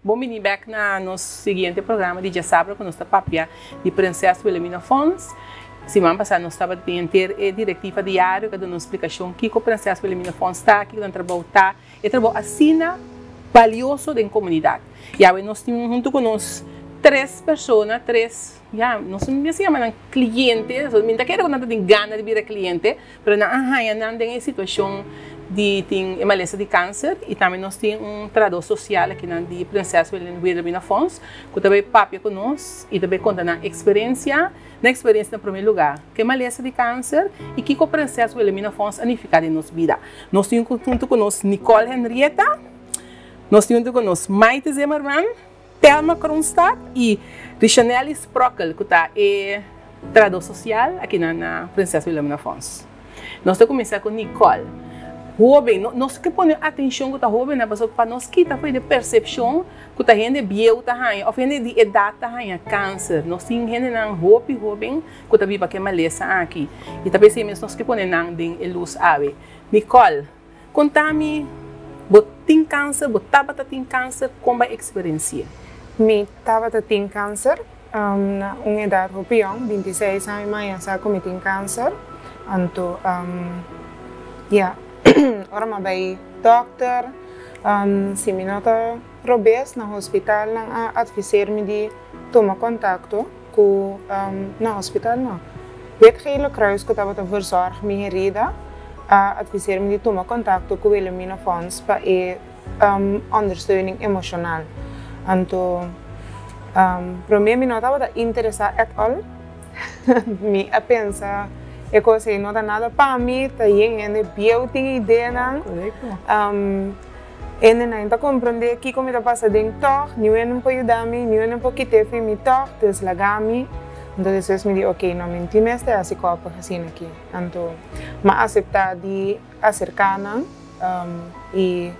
Bon bini bek na nos siguiente programa di Djasabra ku nos ta papia di Prinses Wilhelmina Fonds. Siman pasá nos tabatin henter e direktiva diario ku a duna nos splikashon kiko Prinses Wilhelmina Fonds ta, kiko nan trabou ta. E trabou asina balioso den komunidat. I awe nos tin huntu ku nos tres persona, tres, ya, nos no mester yama nan kliente, mi no ta kere ku nan ta tin gana di bira kliente, Pero nan a haña nan den e situashon di tin e malesa di kanser i tambe nos tin un trahadó sosial akinan di Prinses Wilhelmina Fonds ku ta bai papia ku nos i ta bai konta nan eksperensia, nan eksperensia na promé lugá ku e malesa di kanser i kiko Prinses Wilhelmina Fonds a nifiká den nos bida. Nos tin huntu ku nos Nicole Henrietta, nos tin huntu ku nos Maite Zimmerman, Thelma Kronstad i Richanelly Sprockel ku ta e trahadó sosial akinan na Prinses Wilhelmina Fonds. Nos ta kuminsá ku Nicole. Hóben, nos ke pone atenshon ku ta hóbennan pasobra pa nos kita for di persepshon ku ta hende bieu ta haña òf hende di edat ta haña kanser. Nos tin hendenan hopi hóben ku ta biba ku e malesa aki i ta p'esei mes nos ke pone nan den e lus awe. Nicole. Konta mi, bo tin kanser, bo tabata tin kanser, kon bo a eksperensi'é? Mi tabata tin kanser na un edat hopi yòn, bintiseis aña mi a sa ku mi tin kanser. Anto ya, ora mi a bai dòkter, si mi no ta robes na hospital nan a adviseer mi di tuma kontakto ku na hospital no. Wit Gele Kruis ku tabata verzorg mi herida a adviseer mi di tuma kontakto ku Wilhelmina Fonds pa e ondersteuning emoshonal. Anto prome mi no tabata interesa at all. Mi a pensa e kos ei no ta nada pa mi, ta yen hende bieu tin ideanan. Hende nan ta komprondé kiko mi ta pasa den tòg, niun hende no por yuda mi, niun hende no por kit'é fi mi tòg, dus laga mi. Anto despues mi di ok, no, mi no tin mester hasi kòpig asina aki. Anto mi a aseptá di aserká nan i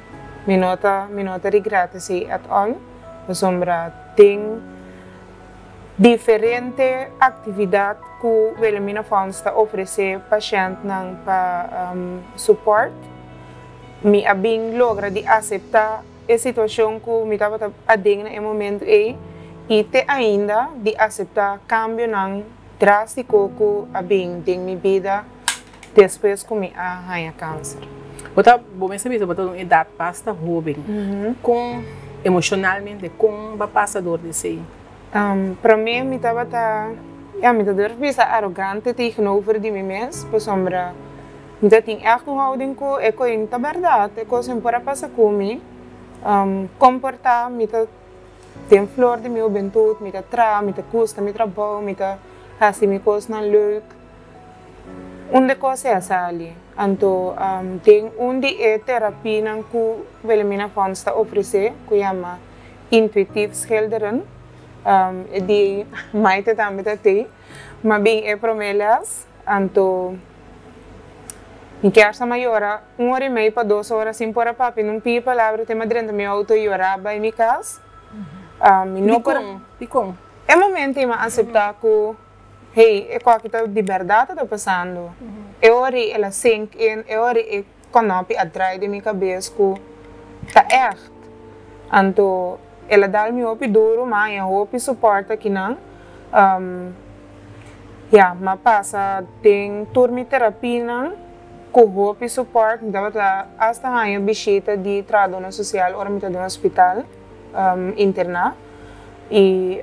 mi no ta mi no ta regret esei at all, pasobra den diferente aktividat ku Wilhelmina Fonds ta ofresé pashèntnan pa support. Mi a bin logra di aseptá e situashon ku mi tabata aden na e momentu ei i te ainda di aseptá kambionan drástiko ku a bin den mi bida despues ku mi a haña kanser. Bo ta, bo mester bisa bo ta un edat basta hóben. Kon emoshonalmente, kon bo a pasa dor di esei? Promé mi tabata, ya mi ta durf bisa arogante tegenover di mi mes, pasobra Mi ta tin ègt un houding ku e koin ta bèrdat, e kos por a pasa ku mi. Komportá, mi ta den flor di mi hubentut, mi ta traha, mi ta gusta mi trabou, mi ta hasi mi kosnan leuk. Unda e kos ei a sali? Anto den un di e terapinan ku Wilhelmina Fonds ta ofresé, ku yama Intuïtief Schilderen, e di Maite tambe ta tei, m'a bin e promé lès. Anto mi kier sa ma yora un ora i mei pa dos ora sin por a papia nun pia palabra te ma drenta mi auto i yora bai mi cas. Mi no por. Dikon? Dikon? E momento i mi a acepta cu hey e koki ta di berdad ta pasando. E ora i el a sink in, e ora i e konopi a draai den mi cabes cu ta echt. Anto el a dal mi hopi duro, mi a haña hopi support akinan. Ya, mi a pasa den tur mi terapinan ku hopi support. Mi tabata asta haña bishita di trahadónan sosial ora mi ta den hospital interná. I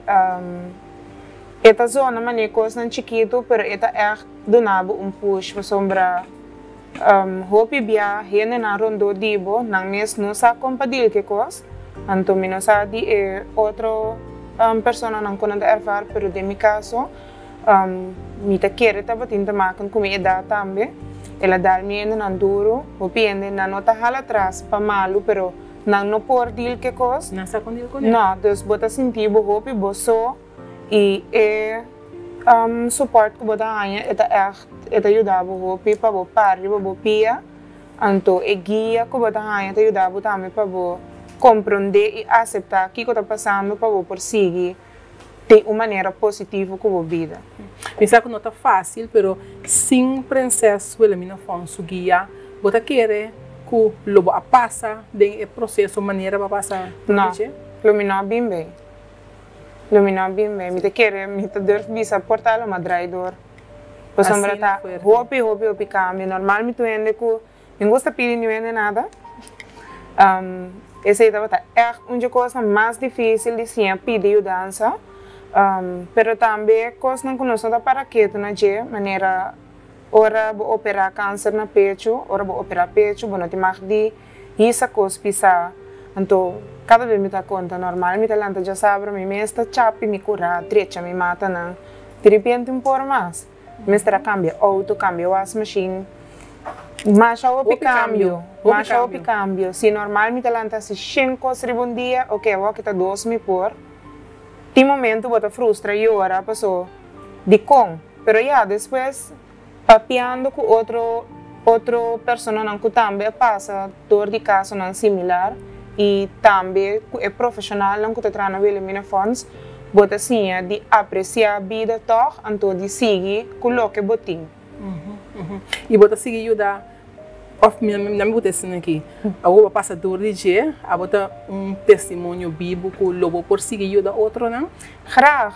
e ta zona manera kosnan chikitu, pero e ta ègt duna bo un push pasobra hopi bia hendenan rondó di bo, nan mes no sa kon pa deal ku e kos. Anto mi no sa di e otro personanan ku nan ta ervaar, pero den mi kaso mi ta kere tabatin te maken ku mi edat tambe. El a dal mi hendenan duru, hopi hende nan no ta hala atras pa malu, pero nan no por deal ku e kos. Nan sa kon deal kuné? No, dus bo ta sinti bo hopi bo so i e support ku bo ta haña e ta ègt e ta yuda bo hopi pa bo para riba bo pia. Anto e guia ku bo ta haña ta yuda bo tambe pa bo komprondé i aseptá kiko ta pasando pa bo por sigui den un manera positivo ku bo bida. Mi sa ku no ta fásil, pero sin Prinses Wilhelmina Fon su guia, bo ta kere ku lo bo a pasa den e proseso manera bo a pasa No. Lo mi no a bin bay. Lo mi no a bin bay. Mi ta kere, mi ta durf bisa por ta lo m'a draai door. Pasobra ta hopi, hopi, hopi cambio. Normal mi tur hende cu mi gusta pidi niun hende nada. Esey tabata echt un dje cosnan mas dificil di siña pidi yudansa. Pero tambe cosnan cu nos no ta para ketu na dje, manera ora bo opera cancer na pecho, ora bo opera pecho bo no tin mag di hisa cos pisa. Anto cada bes mi ta conta normal mi ta lanta djasabra mi mes ta chapi mi cura, drecha mi matanan. Diripiente un por mas. Mester a cambia auto, cambia wasmachine. Masha hopi cambio, masha hopi cambio. Si normal mi ta lanta haci shen cos riba un dia, ok awor ki ta dos mi por. Tin momento bo ta frustra yora paso dicon, pero ya despues papiando cu otro otro personanan cu tambe a pasa door di casonan similar y tambe cu e profesionalnan cu ta traha na Wilhelmina Fonds, bo ta siña di aprecia bida tog anto di sigui cu loke bo tin. Y bo ta sigui yuda of mi na mi buta esnan aki awor bo a pasa door di dje abo ta un testimonio bibu cu lo bo por sigui yuda otronan? Graag.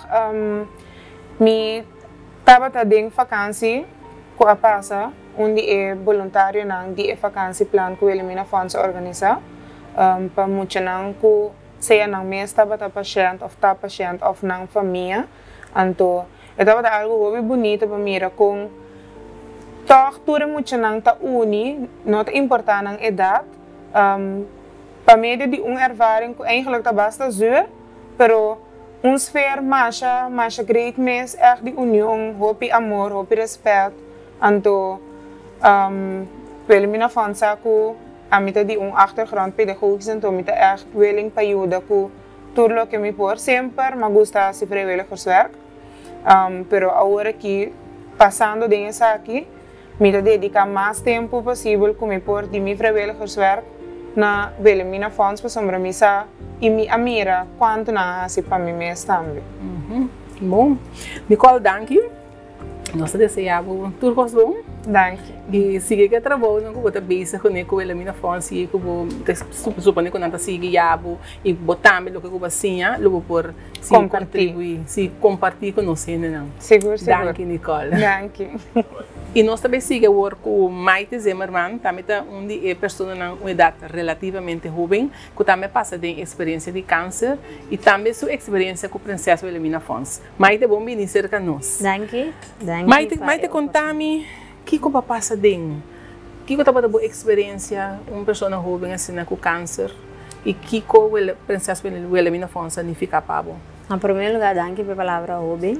Mi tabata den vakansi cu a pasa un di e boluntarionan di e vakansieplan cu Wilhelmina Fonds a organisa pa muchanan cu sea nan mes tabata pashent of ta pashent of nan famia. Anto e tabata algo hopi bunito pa mira con tog tur e muchanan ta uni, no ta importa nan edad, pa medio di un ervaring cu eigenlijk ta basta zuur, pero un sfeer masha, masha great mes, echt di union, hopi amor, hopi respet. Anto Wilhelmina Fonds sa cu ami ta di un achtergrond pedagogisch, anto mi ta echt willing pa yuda cu tur loke mi por. Semper m'a gusta hasi vrijwilligerswerk, pero awor aki pasando den esaki mi ta dedica mas tempo posibel cu mi por di mi vrijwilligerswerk na Wilhelmina Fonds pasobra mi sa y mi a mira cuanto nan a hasi pa mi mes tambe. Bon. Nicole, danki. Nos ta desea bo tur cos bon. Danki. Y sigui cu e trabounan cu bo ta bezig cune cu Wilhelmina Fonds, sigui cu bo ta supone cu nan ta sigui guia bo y bo tambe loke cu bo a siña lo bo por sigui contribui, si comparti cu nos hendenan. Sigur, sigur. Danki Nicole. Danki. Y nos ta bay sigui awor cu Maite Zimmerman, tambe ta un di e personanan un edad relativamente hoben cu tambe a pasa den experiencia di cancer y tambe su experiencia cu Prinses Wilhelmina Fonds. Maite bon bini serka nos. Danki, danki Maite, pa Maite e konta mi kiko bo a pasa den, kiko tabata bo eksperensia un persona hoben asina ku kanser i kiko Wille, Prinses Wilhelmina Fonds a nifiká pa bo? Na promé lugá danki pa e palabra hoben.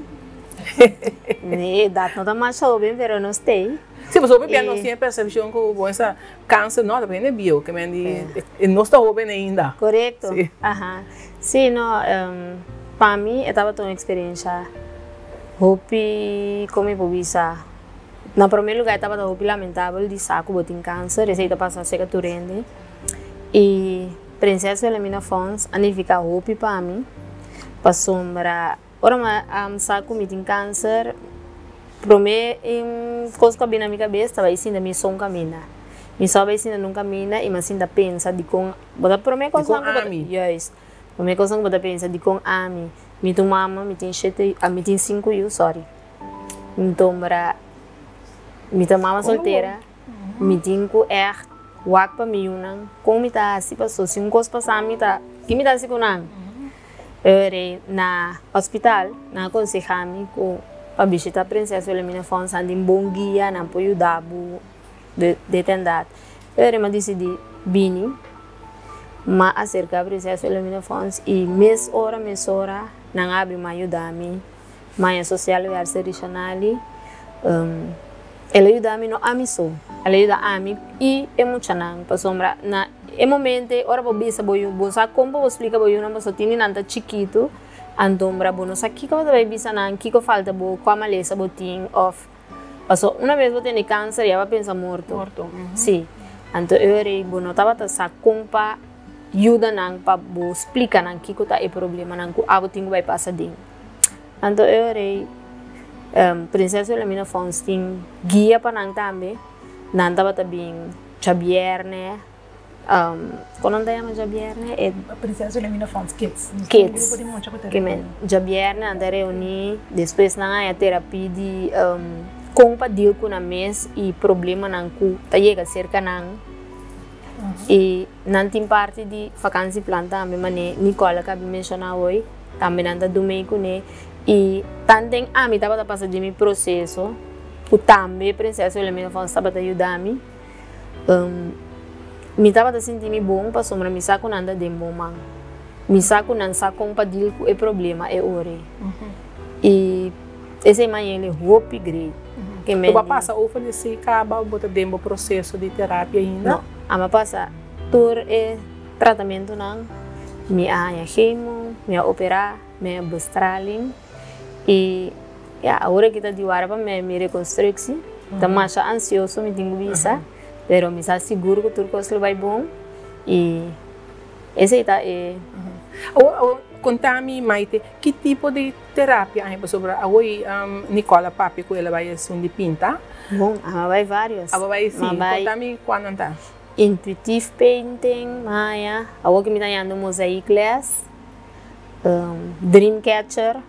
Mi edat no ta masha hoben pero nos t'ei. Sí, pasobra hopi bia nos tin e persepshon ku bo esa kanser no ta pa hende bieu, ke men di nos ta hoben ainda. Korekto, aha. Sí, no, pa mi e tabata un experiencia hopi, como mi por bisa, na prome lugar e tabata hopi lamentabel di sa cu bo tin cancer, esey ta pasa cerca tur hende, y Prinses Wilhelmina Fonds a nifica hopi pa mi, pasobra ora mi a sa cu mi tin cancer, prome cos cu a bini na mi cabes tabata sinta mi so un caminda, mi so a bay sinta nun caminda y mi a sinta pensa dicon. Bo ta prome kosnan ku bo ta, juist, prome kosnan ku bo ta pensa dikon ami, mi ta un mama, mi tin shete, mi tin sinku yu, sorry, ntombra mi ta mama soltera, mi tin ku ègt wak pa mi yunan, kon mi ta hasi paso si un kos pasa mi ta, ki mi ta hasi ku nan? Ora na hospital nan a konseha mi ku pa bishita Prinses Wilhelmina Fonds nan tin bon guia, nan por yuda bo dit en dat. Ora mi a disidí bini, m'a aserká Prinses Wilhelmina Fonds i mes ora mesora nan a abri m'a yuda mi maña sosial werser di Shanali. El a yuda mi no ami so, el a yuda ami i e muchanan pasobra na e momento ei ora bo bisa bo yu bo sa kon pa bo splika bo yunan pasobra tin di nan ta chikitu antombra bo no sa kiko bo ta bai bisa nan, kiko falta bo, kua malesa bo tin òf. Paso una bes bo tene kanser ya bo a pensa morto. Morto. Si. Anto e ora ei bo no tabata sa kon pa yuda nan pa bo splika nan kiko ta e problemanan ku abo tin ku bai pasa den. Anto e ora ei Prinses Wilhelmina Fonds tin guia pa nan tambe. Nan tabata bin djabierne. Kon nan ta yama djabièrnè? E Prinses Wilhelmina Fonds Kids. Nos tin un Kids. grupo di mucha ku ta Ke men reuní. djabièrnè nan ta reuní, despues nan haña terapia di kon pa deal ku nan mes i problemanan ku ta yega serka nan. I nan tin parti di vakansieplan tambe manera Nicole a kabi menshoná awor, tambe nan ta dumei kuné. I tanten ami tabata pasa di mi proseso ku tambe Prinses Wilhelmina Fonds tabata yuda mi. Mi tabata sinti mi bon pasobra mi sa ku nan ta den bon man. Mi sa ku nan sa kon pa deal ku e problema e ora ei. I esei manera el hopi great. Ke Bo a men pasa over di esei kaba o bo ta den bo proseso di terapia ainda? No, ami a pasa tur e tratamentunan. Mi a haña chemo, mi a operá, mi a bestraling i Ya, awor aki ta di wara pa mi mi reconstructie. Ta masha ansioso mi tin cu bisa, pero mi sa sigur cu tur cos lo bay bon y esey ta e. Awor, awor conta mi Maite, ki tipo di terapia ahi pasobra awor Nicole a papia cu el a bay esun di pinta. Bon, a bay varios. A bay si, A bay. Conta mi cual nan ta. Intuitive painting, maya, awor ki mi ta yanda mosaic les, dream catcher.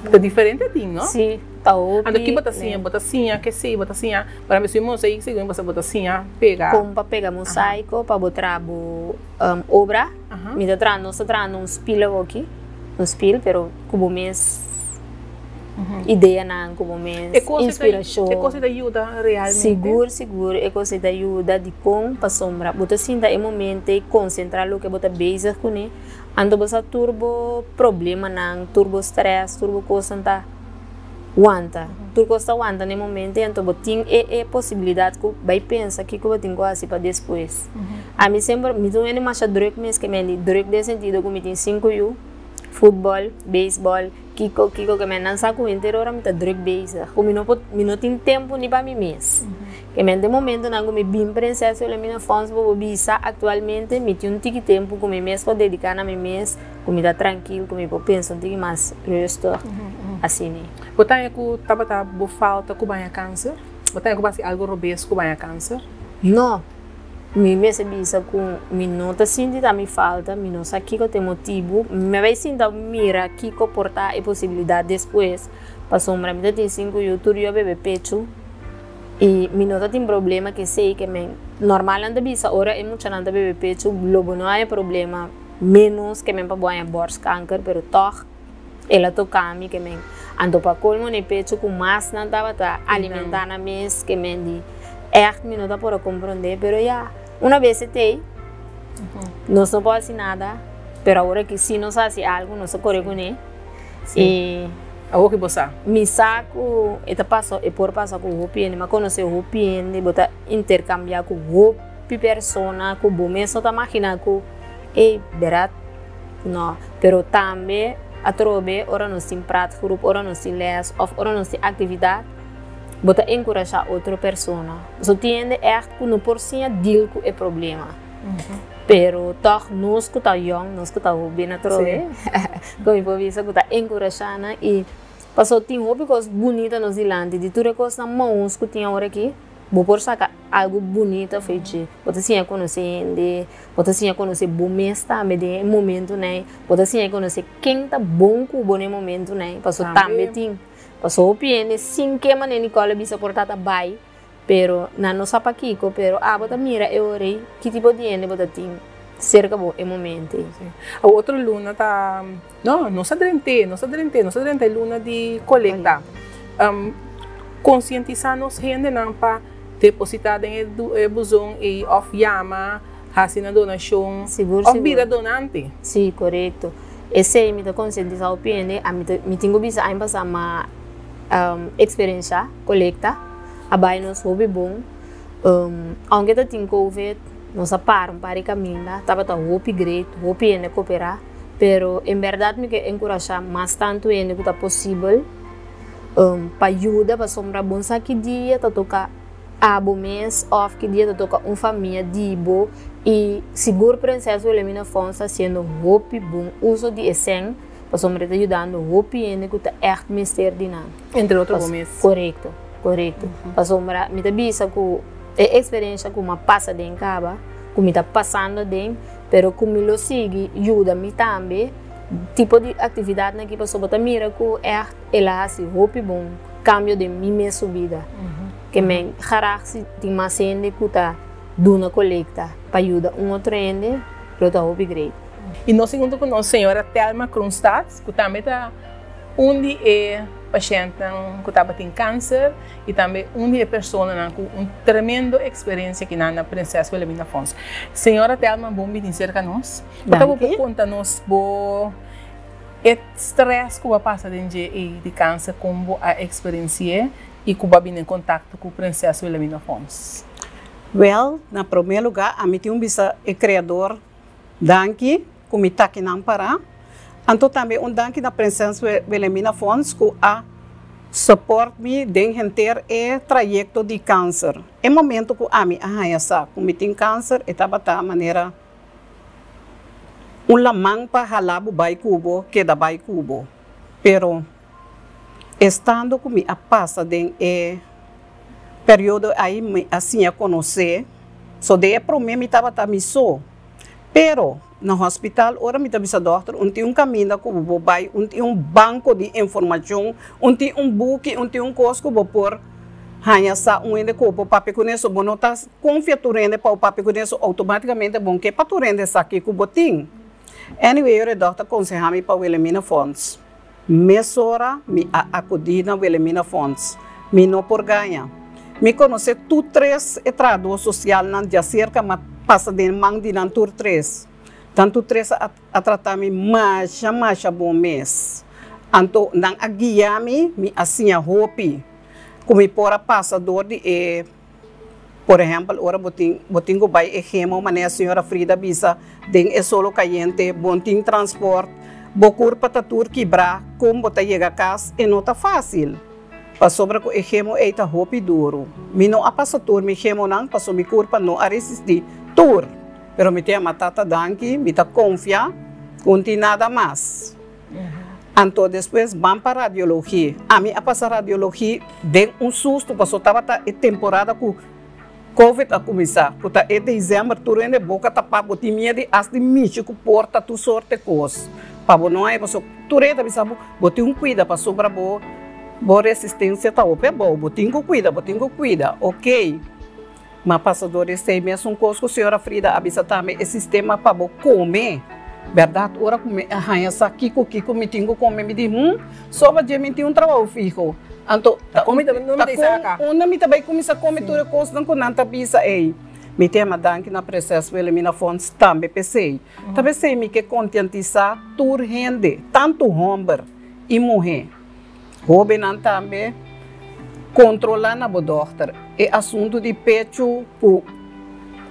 Ta diferente tin, no? Sí, ta hopi. Anto ki bo ta siña? Bo ta siña ke si, bo ta siña, por ehempel si un mosaic segun bo ta siña pega. Kon pa pega mosaico pa bo traha bo obra. Mi ta traha, nos ta trahando un spil awoki, un spil pero ku bo mes ideanan, ku bo mes inspirashon. E kos ei ta yuda realmente? Sigur, sigur e kos ei ta yuda dikon? Pasobra bo ta sinta e momento ei konsentrá loke bo ta bezig kuné. Anto bo sa tur bo problemanan, tur bo stress, tur bo kosnan ta wanta. Tur kos ta wanta na e momento i anto bo tin e e posibilidat ku bai pensa kiko bo tin ku hasi pa despues. Ami semper, mi ta un hende masha druk mes ke men di druk den sentido ku mi tin sinku yu, futbòl, beisbòl, kiko kiko ke men nan sa ku henter ora mi ta druk bezig, ku mi no por mi no tin tempu ni pa mi mes. E mente momentonan ku mi bin Prinses Wilhelmina Fonds bo bo bisa aktualmente mi tin un tiki tempu ku mi mes por dediká na mi mes, ku mi ta trankil, ku mi por pensa un tiki mas rustig, asina. Bo ta haña ku tabata bo falta ku baña kanser? Bo ta haña ku bo hasi algu robes ku baña kanser? No. Mi mester bisa ku mi no ta sinti ta mi falta, mi no sa kiko ta e motibu. Mi a bai sinta mira kiko por ta e posibilidat despues, pasobra mi ta tin sinku yu, tur yu a bebe pechu. I mi no ta tin problema ke esei ke men normal nan ta bisa ora e muchanan ta bebe pechu lo bo no haña problema menos ke men pa bo haña borstkanker pero tog el a toka mi ke men anto pa kolmo na e pechu ku mas nan tabata alimenta nan mes ke men di ègt mi no ta por a kompronde pero ya una bes e tei nos no por hasi nada pero awor aki si nos hasi algu nos ta kore kuné. I awor ki bo sa? Mi sa ku e ta pasa, e por pasa ku hopi hende. Mi a konosé hopi hende, bo ta interkambiá ku hopi persona ku bo mes no ta maginá ku ey, bèrdat? No. Pero tambe atrobe ora nos tin praatgroep, ora nos tin lès òf ora nos tin aktividat, bo ta enkurashá otro persona. So tin hende ègt ku no por siña deal ku e problema. Pero tòg nos ku ta yòn, nos ku ta hoben atrobe, ku mi por bisa ku ta enkurashá nan i pasobra tin hopi kos bunita nos dilanti, di tur e kosnan mous ku tin awor aki, bo por saka algu bunita for dje. Bo ta siña konosé hende, bo ta siña konosé bo mes tambe den e momentunan ei, bo ta siña konosé ken ta bon ku bo na e momentunan ei, pasobra tambe tin, pasobra hopi hende sin ke manera Nicole a bisa por ta ta bai. Pero nan no sa pakiko, pero abo ta mira e ora ei ki tipo di hende bo ta tin serka bo e momento ei. Sí. Awor otro luna ta, no, nos a drent'é, nos a drent'é, nos a drenta e luna di kolekta. Konsientisá nos hendenan pa depositá den e buzon ei òf yama, hasi nan donashon òf bira donante. Sí, korekto. Esei mi ta konsientisá hopi hende, ami ta, mi tin ku bisa aña pasá ma eksperenshá kolekta. A bai nos hopi bon. Aunke ta tin covid, nos a para un par di kaminda, tabata hopi great, hopi hende koperá, pero en bèrdat mi ke enkurashá mas tantu hende ku ta posibel pa yuda pasobra bon sa ki dia ta toka abo mes òf ki dia ta toka un famia di bo i sigur Prinses Wilhelmina Fonds ta hasiendo hopi bon uso di e sèn pasobra e ta yudando hopi hende ku ta ègt mester di nan. Entre otro bo mes. Korekto, korekto. Pasobra mi ta bisa ku E eksperensia ku mi a pasa den kaba, ku mi ta pasando den, pero ku mi lo sigui yuda mi tambe tipo di aktividatnan aki pasobra bo ta mira ku ègt el a hasi hopi bon kambio den mi mes su bida. Ke men graag si tin mas hende ku ta duna kolekta pa yuda un otro hende lo ta hopi great. I nos tin huntu ku nos señora Thelma Kroonstad ku tambe ta un di e pashèntnan ku tabatin kanser i tambe un di e personanan ku un tremendo eksperensia kinan na Prinses Wilhelmina Fonds. Señora Thelma bon bini serka nos. Por ta bo por konta nos bo e strès ku bo a pasa den dje ei di kanser kon bo a eksperensi'é i ku bo a bini en kontakto ku Prinses Wilhelmina Fonds? Wèl, na promé lugá ami tin un bisa e Kreador danki ku mi ta kinan pará. Anto tambe un danki na Prinses Wilhelmina Fonds ku a support mi den henter e trayekto di kanser. E momento ku ami a haña sa ku mi tin kanser e tabata manera un laman pa hala bo bai ku bo keda bai ku bo. Pero estando ku mi a pasa den e periodo ei mi a siña konosé, so den e promé mi tabata mi so. Pero, na hospital ora mi ta bisa dòkter un tin un kaminda ku bo por bai, un tin un banko di informashon, un tin un buki, un tin un kos ku bo por haña sa un hende ku bo por papia kuné. So bo no ta konfia tur hende pa bo papia kuné, so outomátikamente bo no ke pa tur hende sa kiko bo tin. Anyway, ora e dòkter konsehá mi pa Wilhelmina Fonds. Mesora mi a akudí na Wilhelmina Fonds. Mi no por gaña. Mi konosé tur tres e trahadó sosialnan djaserka m'a pasa den man di nan tur tres. Nan tur tres a a trata mi masha masha bon mes. Anto nan a guia mi, mi a siña hopi ku mi por a pasa dor di e, por ehèmpel ora bo tin bo tin ku bai e gemo manera señora Frida a bisa den e solo kayente, bo no tin transport, bo kurpa ta tur kibrá, kon bo ta yega kas e no ta fásil. Pasobra ku e gemo ei ta hopi duru. Mi no a pasa tur mi gemonan paso mi kurpa no a resistí tur. Pero mi ta yama Tata danki, mi ta konfia ku no tin nada mas. Anto despues ban pa radiologie. Ami a pasa radiologie den un susto paso tabata e temporada ku Covid a kuminsá, ku ta e december tur hende boka tapá, bo tin miedu di as di mishi ku porta tur sorte kos pa bo no haña paso tur hende ta bisa bo, bo tin un kuida pasobra bo bo resistencia ta hopi abou, bo tin ku kuida, bo tin ku kuida, ok. Ma pasa dor di esei mesun kos ku señora Frida a bisa tambe, e sistema pa bo kome, bèrdat ora ku mi a haña sa kiko kiko mi tin ku kome mi di hum, soba dje mi tin un trabou fiho. Anto ta kon unda mi ta bai kuminsá kome tur e kosnan ku nan ta bisa ei? Mi ta yama danki na Prinses Wilhelmina Fonds tambe p'esei. Ta p'esei mi ke kontientisá tur hende, tantu hòmber i muhé, hóbennan tambe, kontrolá na bo dòkter e asuntu di pechu ku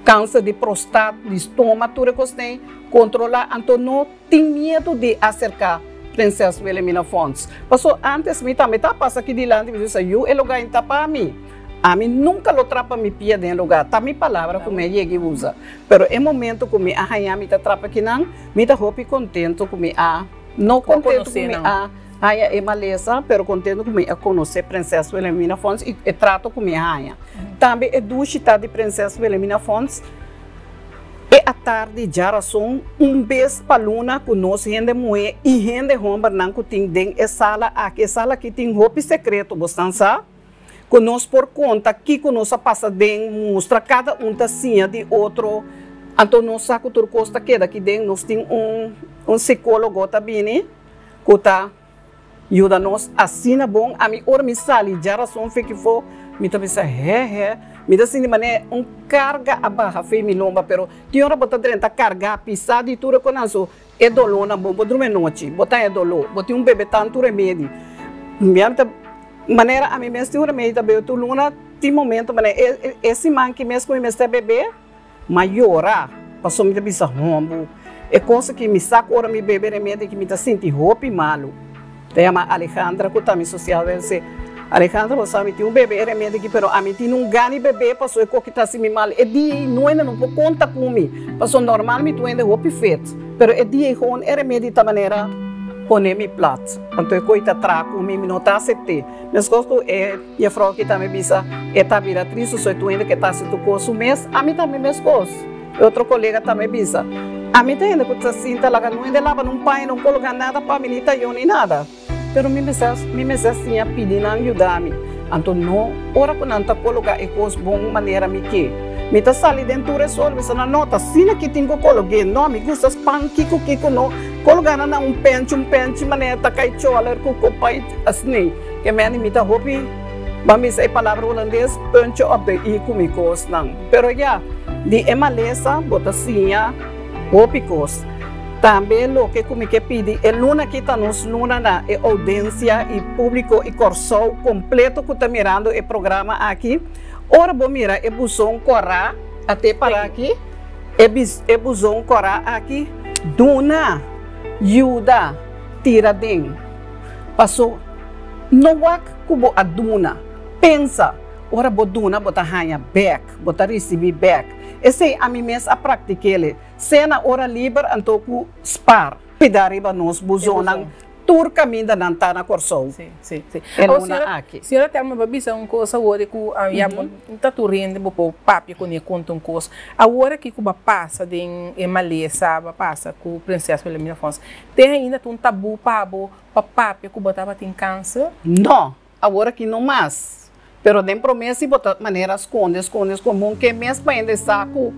kanser di prostat, di stoma, tur e kosnan ei, kontrolá. Anto no Tin miedu di aserká Prinses Wilhelmina Fonds. Paso antes mi tambe ta pasa aki dilanti mi bisa yu e lugá inta pa mi. Ami nunka lo trapa mi pia den e lugá. Ta mi palabra ku mi a yega i usa. Pero e momento ku mi a haña mi ta trapa kinan, mi ta hopi kontento ku mi a, no kontento ku mi a haña e malesa, pero kontento ku mi a konosé Prinses Wilhelmina Fonds i e trato ku mi a haña. Tambe e dushi ta di Prinses Wilhelmina Fonds. E atardi djarason un bes pa luna ku nos hende muhé i hende hòmbernan ku tin den e sala aki. E sala aki tin hopi sekreto, bosnan sa, ku nos por konta kiko nos a pasa den, mustra, kada un ta siña di otro. Anto nos sa ku tur kos ta keda aki den. Nos tin un un sikólogo ta bini ku ta. Yuda nos asina bon. Ami ora mi sali djarason fekifó mi ta bisa he he mi ta sinti manera un karga a baha fei mi lomba pero tin ora bo ta drenta karga pisá di tur e konan so e dolónan bo bo drumi anochi bo ta e doló bo tin un bebe tantu remedi mi a ta manera ami mes tin un remedi ta bebe tur luna tin momento manera e e siman ki mes ku mi mester bebe. M'a yora, pasobra mi ta bisa hombu. E kos aki mi sa ku ora mi bebe remedi aki mi ta sinti hopi malu. Ta yama Alejandra ku ta mi sosial welse. Alejandra, bo sa mi tin un bebe e remedi aki pero ami tin un gana di bebe pasobra e koki ta hasi mi mal. E dia ei no hende no por konta ku mi pasobra normal mi tur hende hopi fit pero e dia ei gewoon e remedi ta manera. pone mi plat. Anto e koi ta traha ku mi, mi no ta asept'é. Meskos ku e jefrou aki tambe bisa e ta bira tristu so e tur hende ke ta hasi tur kos su mes, ami tambe meskos. E otro kolega tambe bisa, Ami ta hende ku ta sinta laga no hende laba nun paña, no koloká nada pa mi, ni tayó ni nada. Pero mi mester mi mester siña pidi nan yuda mi. Anto no ora ku nan ta koloká e kos bon manera mi ke. Mi ta sali den tur e sol, mi sa nan, no, ta asina ki tin ku kolog'é. No, mi gusta span kiko kiko no. Koloká nan na un penchi un penchi manera ta kai choler ku kopai asina. Ke mende mi ta hopi, ban bisa e palabra hulandes, puntje op de i ku mi kosnan. Pero ya, di e malesa bo ta siña hopi kos. Tambe loke ku mi ke pidi e luna aki ta nos luna na e oudensia i públiko i Kòrsou kompleto ku ta mirando e programa aki. Ora bo mira e buzon kòrá ate para aki, e e buzon kòrá aki duna, yuda, tira den. Paso no wak ku bo a duna, pensa ora bo duna bo ta haña bèk, bo ta risibí bèk. Esei ami mes a praktik'el. Sea na ora liber anto ku spar. Pida riba nos buzonnan tur kaminda nan ta na Kòrsou e luna aki. Señora Thelma bo a bisa un kos awor ku ya bo ta tur hende bo por papia kuné konta un kos. Awor aki ku bo a pasa den e malesa bo a pasa ku Prinses Wilhelmina Fonds te ainda ta un tabú pa bo pa papia ku bo tabatin kanser? No, Awor aki no mas. Pero den prome si bo ta manera skonde, skonde, skonde. Bon ke mes pa hende sa ku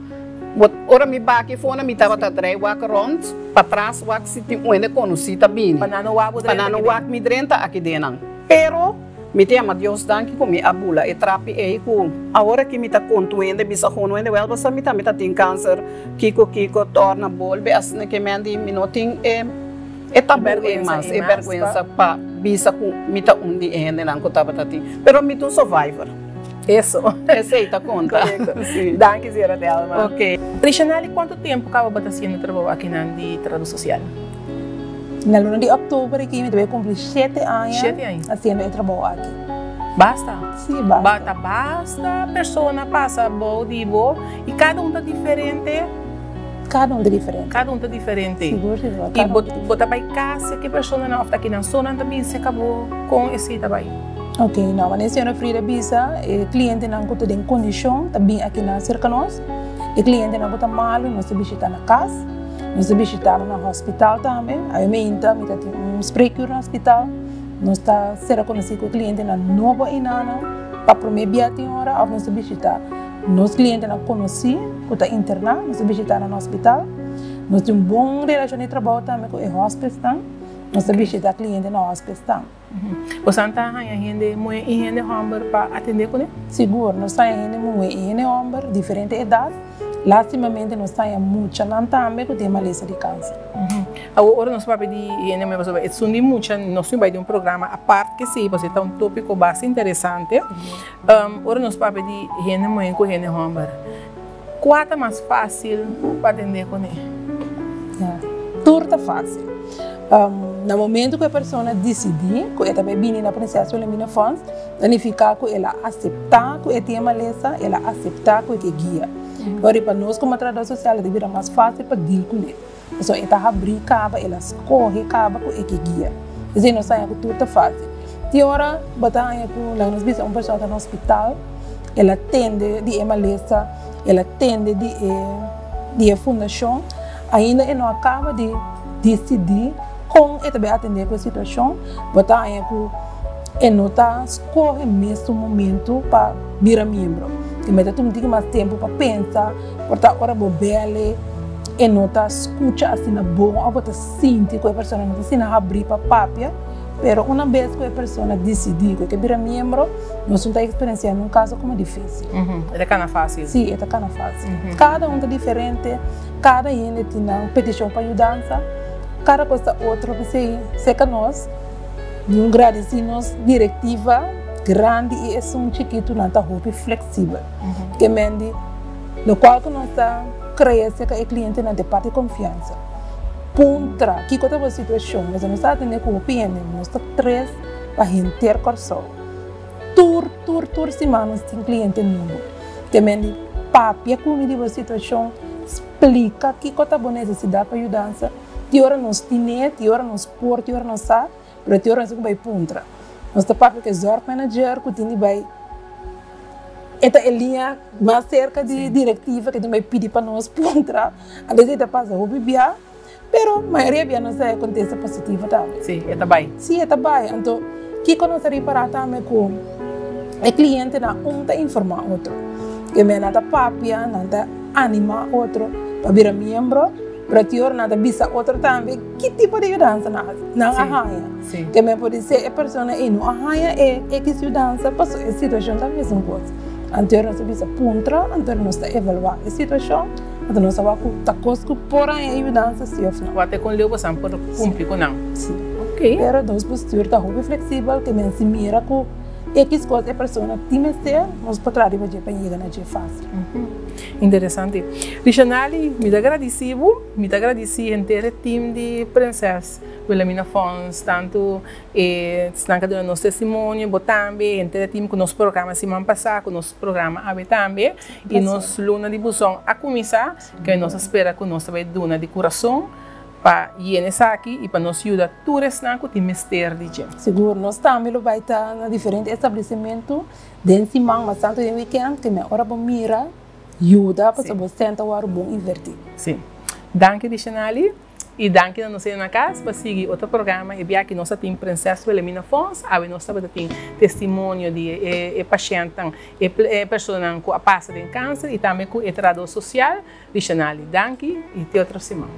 bo ora mi baki fona mi tabata drei wak rond patras wak si tin un hende konosí ta bini. Pa nan no wak bo Pa drenta nan no aki den. wak mi drenta aki den nan. Pero mi ta yama Dios danki ku mi a bula e trapi ei ku awor aki mi ta kontu hende bisa hono hende wèl bo sa mi tambe ta tin kanser kiko kiko torna bolbe asina ke men di mi no tin e E tabú ei mas, e bèrgwensa pa bisa ku mi ta un di e hendenan ku tabata tin. Pero mi ta un survivor. Eso. Esei ta konta. Korekto. Si. Danki, señora Thelma. Ok. Rishanali, kuantu tempu kaba bo ta hasiendo trabou akinan di trabou sosial? Na luna di òktober aki mi ta bai kumpli shete aña. Shete aña. Hasiendo e trabou aki. Basta? Si, basta. Ba ta basta persona pasa bou di bo i kada un ta diferente. Kada un ta diferente. Kada un ta diferente. Sigur, sigur. I bo, bo ta bai kas ku e personanan òf ta kinan so nan ta bin serka bo? Kon esei ta bai? Ok, no, wanneer señora Frida bisa e klientenan ku ta den kondishon ta bin akinan serka nos. E klientenan ku ta malu nos ta bishita na kas, nos ta bishita nan na hospital tambe. Awe meinta mi ta tin un spreekuur na hospital. Nos ta sera konosí ku e klientenan nobo einanan pa promé bia tin ora òf nos ta bishita. Nos klientenan konosí ku ta interná, nos ta bishitá nan na hospital. Nos tin un bon relashon di trabou tambe ku e hospesnan. Nos ta bishitá kliente na hospesnan. Bosan ta haña hende muhé i hende hòmber pa atendé kuné? Sigur, nos ta haña hende muhé i hende hòmber, diferente edat. Lástimamente nos ta haña muchanan tambe ku tin e malesa di kanser. Awor ora nos papia di hende muhé pasobra esun di mucha nos tin bai den un programa apart ke si pasobra e ta un tópiko basta interesante. Ora nos papia di hende muhé ku hende hòmber, kua ta mas fásil pa atendé kuné? Ya, tur ta fásil. Na momentu ku e persona disidí ku e ta bai bini na Prinses Wilhelmina Fonds, ta nifiká ku el a aseptá ku e tin e malesa, el a aseptá ku e ke guia. Ora pa nos komo trahadó sosial e ta bira mas fásil pa dil kuné. Pasobra e ta habrí kaba, el a skohe kaba ku e ke guia. P'esei nos haña ku tur ta fásil. Tin ora bo ta haña ku laga nos bisa un persona ta na hospital, el a tende di e malesa, el a tende di e di e fundashon, ainda e no a kaba di disidí kon e ta bai atendé ku e situashon, bo ta haña ku e no ta skohe mesun momentu pa bira miembro. E mester tuma un tiki mas tempu pa pensa, por ta ora bo bèl'e. E no ta skucha asina bon òf bo ta sinti ku e persona no ta asina habrí pa papia, pero una bes ku e persona disidí ku e ke bira miembro, nos no ta eksperensiá nun kaso komo difísil. E ta kana fásil. Sí, e ta kana fásil. Kada un ta diferente, kada hende tin nan petishon pa yudansa, kada kos ta otro. P'esei, serka nos, mi gradisí nos direktiva grandi i esun chikitunan ta hopi fleksibel. Ke men di lokual ku nos ta. Krea serka e klientenan den parti konfiansa. Puntra kiko ta bo situashon. Nos no sa atendé ku hopi hende, nos ta tres pa henter Kòrsou. Tur tur tur siman nos tin kliente nobo. Te men di papia ku mi di bo situashon, splika kiko ta bo nesesidat pa yudansa. Tin ora nos tine, tin ora nos por, tin ora nos sa, pero tin ora nos tin ku bai puntra. Nos ta papia ku e zorgmanager ku tin di bai, e ta e liña mas serka di direktiva ku tin bai pidi pa nos puntra. A bes e ta pasa hopi bia, pero mayoria bia nos ta kontesta positivo tambe. Sí, e ta bai. Sí, e ta bai. Anto, kiko nos a ripará tambe ku e klientenan un ta informá otro. Ke men nan ta papia, nan ta animá otro pa bira miembro, pero tin ora nan ta bisa otro tambe ki tipo di yudansa nan a haña. Ke men por di e persona ei no a haña e ekis yudansa pasobra e situashon ta mesun kos. Anto ora nos ta bisa puntra, anto ora nos ta evaluá e situashon. Anto nos a wak ku ta kos ku por haña e yudansa si òf no. Wak kon leu bosan por kumpli ku nan. Si. Ok. Pero nos bestuur ta hopi fleksibel ke men si mira ku ekis kos e persona tin mester, nos por traha riba dje pa yega na dje fásil. Interesante. Rishanali, mi ta gradisí bo, mi ta gradisí henter e team di Prinses Wilhelmina Fonds, tantu e esnan ku a duna nos testimonio, bo tambe, henter e team ku nos programa siman pasá, ku nos programa awe tambe. I nos luna di buzon a kuminsá, ke nos a spera ku nos ta bai duna di kurason pa yena esaki i pa nos yuda tur esnan ku tin mester di dje. Sigur, nos tambe lo bai ta na diferente establesimentu den siman, mas tantu den wikènt, ke men ora bo mira yuda pasobra bo sèn ta wòrdu bon invertí. Sí. Danki Rishanali. I danki na nos hende na kas pa sigui otro programa. E bia aki nos a tin Prinses Wilhelmina Fonds. Awe nos tabata tin testimonio di e pashèntnan, e personanan ku a pasa den kanser i tambe ku e trahadó sosial Rishanali. Danki i te otro siman.